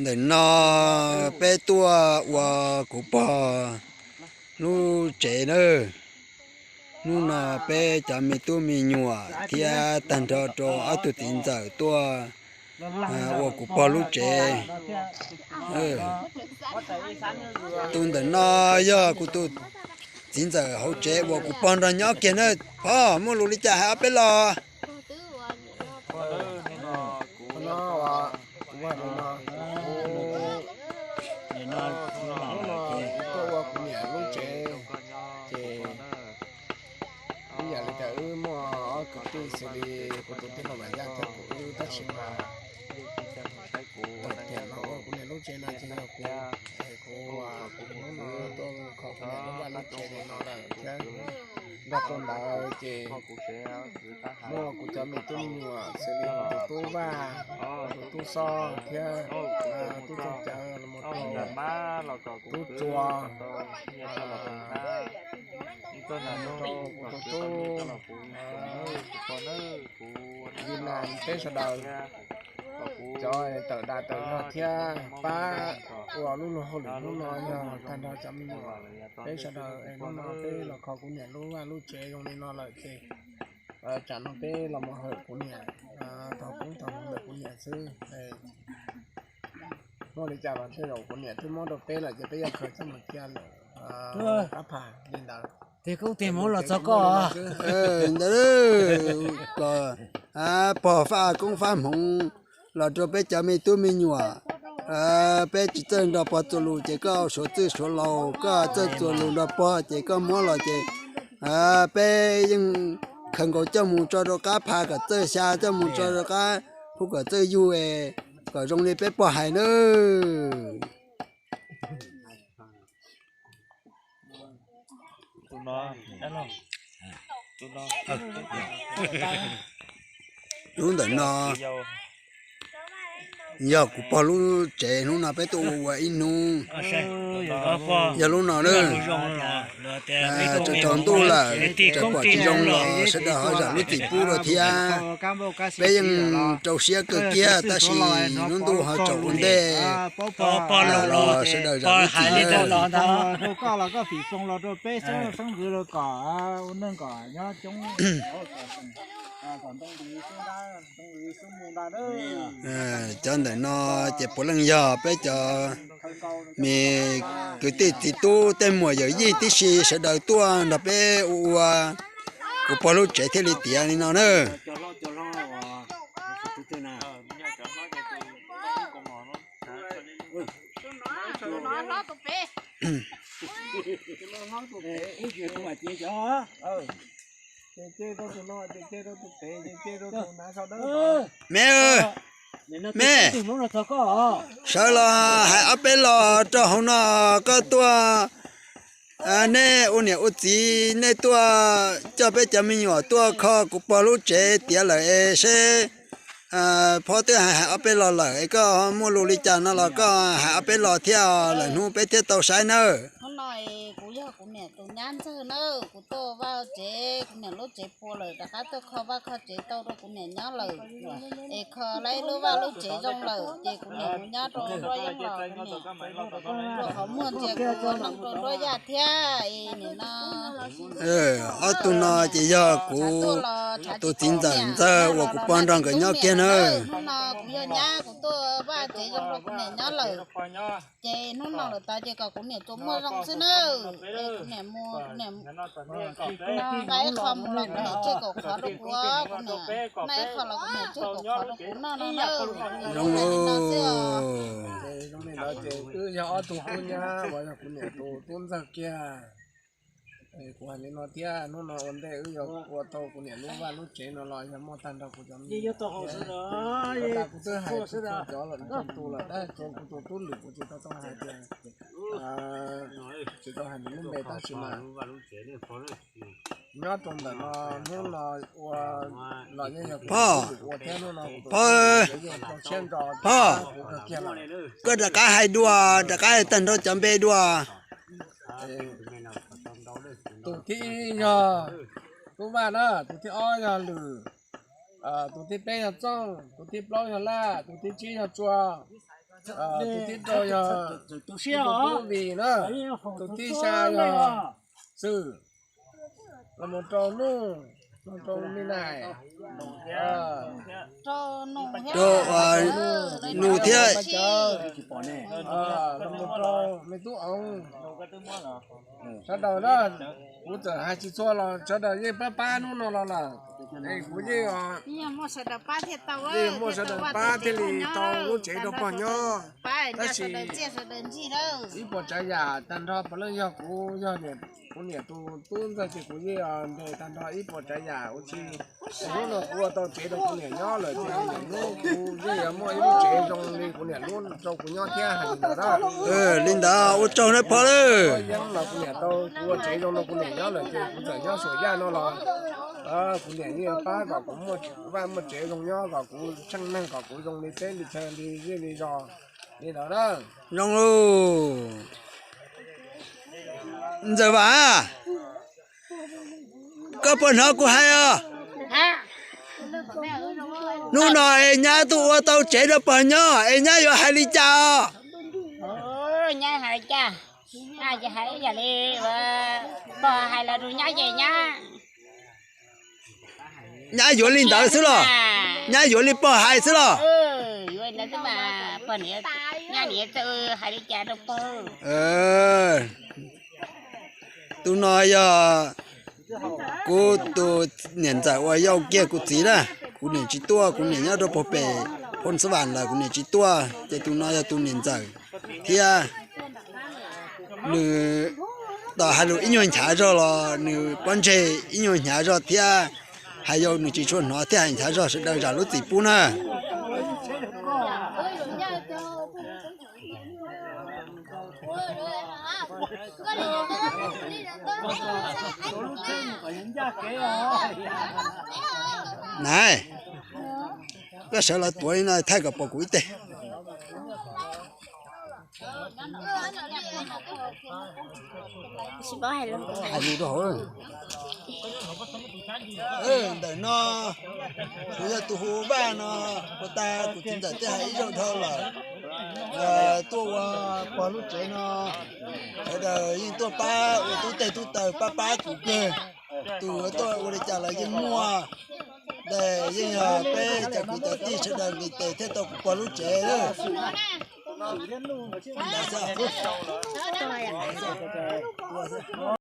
Ntawm no peb tuaj ua kuv pog lub tsev nawb. Hnub no peb cov me tub me nyuam thiab tag nrho rau ob tug txiv ntxawm tuaj ua kuv pog lub tsev. Tus ntawm no yog kuv tus txiv ntxawm hauv tsev uas kuv pog nrog nyob kiag na. Pog, muaj lus li cas hais ob peb los. Hnub no kuv tuaj ua kuv niam lub tsev, ces ib yam li tias wb muaj ob kwv tij xws li kuv tus tij laug Vam Yaj thiab kuv wb tab sis mas tawm tiam los ua kuv niam lub tsev no ces yog kuv, es kuv, kuv hnub no tuaj kho kuv niam lub vaj lub tsev li no lawm thiab. Nrog rau ntawd ces muaj kuv cov me tub me nyuam xws li kuv tus tub Vaj, kuv tus tub Xoj thiab tub Txooj Cawv los mus rau tub Tsua, los mus rau kuv tus tub Yus Nas, peb sawv daws cov tawm dag tawm zog thiab pab ua lub luag hauj lwm hnub no yog tag nrho cov me nyuam, peb sawv daws es hnub no peb los kho kuv niam lub vaj lub tsev zoo li no lawm ces tsam no peb los mus hawm kuv niam, thov koob thov hmoov ntawm kuv niam xwb. Muaj li cas los tej zaum kuv niam twb muab rau peb lawm ces peb yuav khaws coj mus cia lawm qab phaj li ntawd. Tig koob tig hmoov los txog koj. Ntawd kom pog faj koob faj hmoov los rau peb cov me tub me nyuam. Peb tsis txawj nrog pog txuas lus ces koj suav txwj suav laus, koj txawj txuas lus nrog pog ces koj muab los ces peb yeej khaws nkaus coj mus tso rau qab phaj kom txawj xya, coj mus tso rau qab phuj kom txawj yug, kom zoo li peb pog hais nawb. Lub ntawm no yog kuv pog lub tsev, hnub no peb tuaj ua ua ib hnub. Yog lub no na. Tsaus tsaus ntuj lawm, tseem pom tsis zoo los sawv daws ho zam lub txim pub dua thiab. Peb yeej rau siab kawg kiag tab sis lub ntuj ho tsaus ua ntej los sawv daws zam lub txim. Cov ntawm no ces puav leej yog peb cov me kwv tij txiv tub tej muam yawm yij tib si sawv daws tuaj nrog peb ua ua kuv pog lub tsev thiaj li tiav li no na. Me, me, sawv los hais ob peb los rau hauv no, koj tuaj, nej ua niam ua txiv nej tuaj coj peb cov me nyuam tuaj kho kuv pog lub tsev tiav lawm es seb phob twb hais hais ob peb los lawm es koj muaj lus li cas no los koj hais ob peb los thiab lawm hnub peb thiaj tau saib nawb. Hnub no kuv yog kuv niam tus nyab ntxawg nawb, kuv tuaj vaj tsev, kuv niam lub tsev puas lawm rov qab tuaj kho vaj kho tsev tau rau kuv niam nyob lawm. Es kho lawm lub vaj lub tsev zoo lawm ces kuv niam mus nyob rau nruab yeeb los kuv niam rau qhov muag ntxias kuv ua neej rau nruab yaj thiab es nim no ob tug no ces yog kuv tus txiv ntxawm ntxawg uas kuv pog nrog nkawd nyob kiag na. Hnub no kuv yog nyab kuv tuaj vaj tsev zoo rau kuv niam nyob lawm. Ces hnub no lawm tas ces kom kuv niam tsuas muaj zoo xwb nawb. Kuv niam mus, kuv niam nqa ib qho mus los kuv niam tseg kaum qhov rau kuv, kuv niam nqa ib qho los kuv niam tseg kaum qhov rau kuv noj no nawb. Zoo li no xwb os. Wb yog ob tug tub nyab uas yog kuv niam tus tub ntxawg kiag. Kuv hais li no thiab, hnub no ua ntej wb yuav ua tau kuv niam lub vaj lub tsev no los yog muaj tag nrho kuv cov me nyuam. Kuv twb hais tsis txog cov lawm, txog tus lawm, tab sis kuv tus tub lwm kuv tsis tau tau hais tias, tsis tau hais nws lub npe tab sis mas nyob rau ntawm no hnub no ua los yeej yog kuv tus tub lwm ua thiab, hnub no kuv tus tub lwm yeej rau siab ntso kuv kawg kiag lawm. Koj rov qab hais dua, rov qab hais tag nrho cov npe dua. Tus thib ib yog Tub Vaj na, tus thib ob yog Lwm, tus thib peb yog Txooj, tus thib plaub yog Laj, tus thib tsib yog Tsua, Tus thib rau yog Tub Vim na, tus thib xya yog Xwm, los mus rau Nuj, los rau Me Nais, rau Nuj thiab, los mus rau Me Tub Oov. Sawv daws na, kuv txawm hais tsis txhua los sawv daws yeej pab pab hnub no los lawm. Es kuv yeej, yeej muaj sawv daws pab thiaj li tau lub tsev rau pog nyob. Tab sis ib puas tsav yam tag nrho puav leej yog kuv, yog kuv niam tus tub ntxawg ces kuv yeej ntes tag nrho ib puas tsav yam ua si. Hnub no kuv ua tau tsev rau kuv niam nyob lawm ces hnub kuv yeej yuav muaj ib lub tsev zoo li kuv niam lub rau kuv nyob thiab hais li ntawd. Li ntawd ua tsaug nawb pog lawm. Yeeb los kuv niam tau kuv ua tsev zoo rau kuv niam nyob lawm ces kuv txawm nyob Suam Yaj no los kuv niam yeej pab kom kuv muaj vaj muaj tsev zoo nyob, kom kuv tsheej neeg kom kuv zoo li teb li chaw li zej li zos li ntawd na. Zoo lauj. Ntxawm Vam, koj puas hnov kuv hais os? Hnub no es nyab twb ua tau tsev rau pog nyob es nyab yuav hais li cas os? Nyab hais li cas? Ces hais ib yam li pog hais los rau nyab ces nyab, nyab yuav li ntawd xwb los? Nyab yuav li pog hais xwb los? Yuav li ntawd xwb mas pog niam, nyab niam txawm hais li cas rau pog. Tus no yog kuv tus niam ntxawm uas yau kiag kuv txiv na. Kuv niam tsis tuaj, kuv niam nyob rau puag pem Phoo Xab Vam lawm, kuv niam tsis tuaj, ces tus no yog tus niam ntxawm thiab. Nws tos hais lus ib nyuag nchav zog los nws pob ntseg ib nyuag nchav zog thiab. Hais yau nws tsis tshua hnov thiab hais nchav zog, sawv daws zam lub txim pub na. Nais, koj sawv los tuav li no thaij kom pom kuv ib teg. Hais lus rau hauv. Ntawm no kuv yog tus hu Vaj no, puas tas kuv txiv ntxawm twb hais ib zaug dhau lawm. Tuaj ua pog lub tsev no, sawv daws yeej tuaj pab ua tub teg tub taw pab pab kuv kawg. Tus yuav tuaj ua li cas los yeej muaj. Ntawm yeej yog peb cov kwv cov tij sawv daws nqis tes thiaj tau kuv pog lub tsev lawm.